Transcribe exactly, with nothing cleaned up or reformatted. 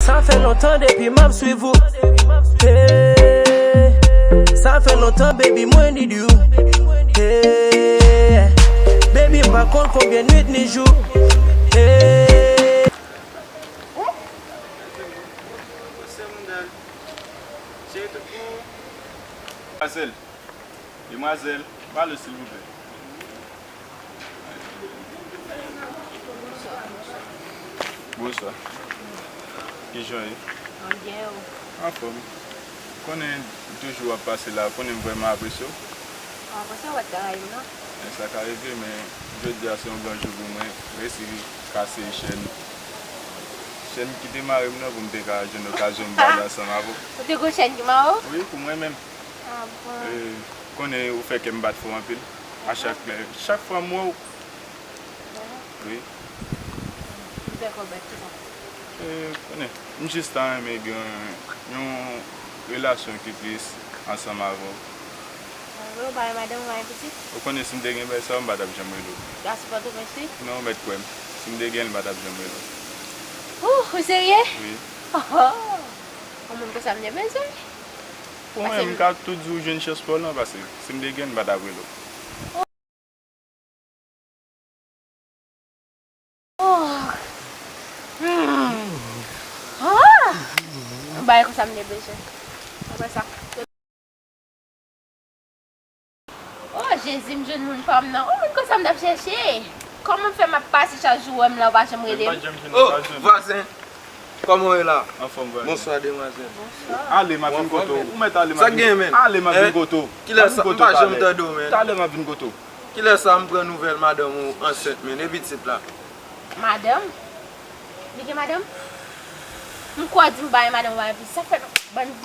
Sa fè lontan depi m ap swiv ou. Hey, sa fè lontan, baby, mwen need you. Hey, baby, m pa konn konbyen nwit ni jou. Hey. Demwazèl, demwazèl, pale silvouplè. Bonswa. Kijan w ye? Mwen byen, ou? Anfòm. Konnen toujou w ap pase la, konnen m vrèman apresye w. Mwen apresye w, w pa t ka rayi m, non. Men sa ka rive, men jodi a se yon gran jou pou mwen. M resi kase chèn, chèn ki te mare m nan pou m te ka jwenn okazyon m pale ansanm avè w. Ou te gon chèn ki mare w? Wi, pou mwen menm. Ah bon? E, konnen ou fè kè m bat fò anpil. A chak lè, chak fwa m wè w. Wi. M fè kò w bat ki sa? E, konnen, m jis ta renmen gen yon relasyon ki plis ansanm avè w. Anben, ou pa gen madanm, ou pa gen pitit? Ou konnen si m te gen bagay sa yo, m pa t ap janm rele w. Gason Pòtoprens, wi? Non, ou mèt kwè m. Si m te gen l, m pa t ap janm rele w. Ouh, ou serye? Wi. Oh, oh. Yon moun konsa m te bezwen. Ou menm, m ka tou di w jwenn chans pa w lan, paske si m te gen l, m pa t ap rele w. Oh. Hmm. Ah! Bagay konsa m te bezwen. Apre sa. Oh, Jezi, m jwenn moun pa m nan. Oh, moun konsa m t ap chèche. Kòman m fè m ap pase chak jou w wè m la, ou pa janm rele m? Oh, vwazen. Kòman w ye la? Anfòm, vwazen. Bonswa, demwazèl. Ale, m ap vin kote w. Ou mèt ale, m ap vin. Sa k genyen, menn? Ale, m ap vin kote w. Kilè sa? M pa janm tande w, menn. Talè m ap vin kote w. Kilè sa m pran nouvèl madanm ou ansent, menn, e pitit la? Madanm? Li gen madanm? M kwè w di m pa gen madanm, ou pa gen pitit. Sa k fè bann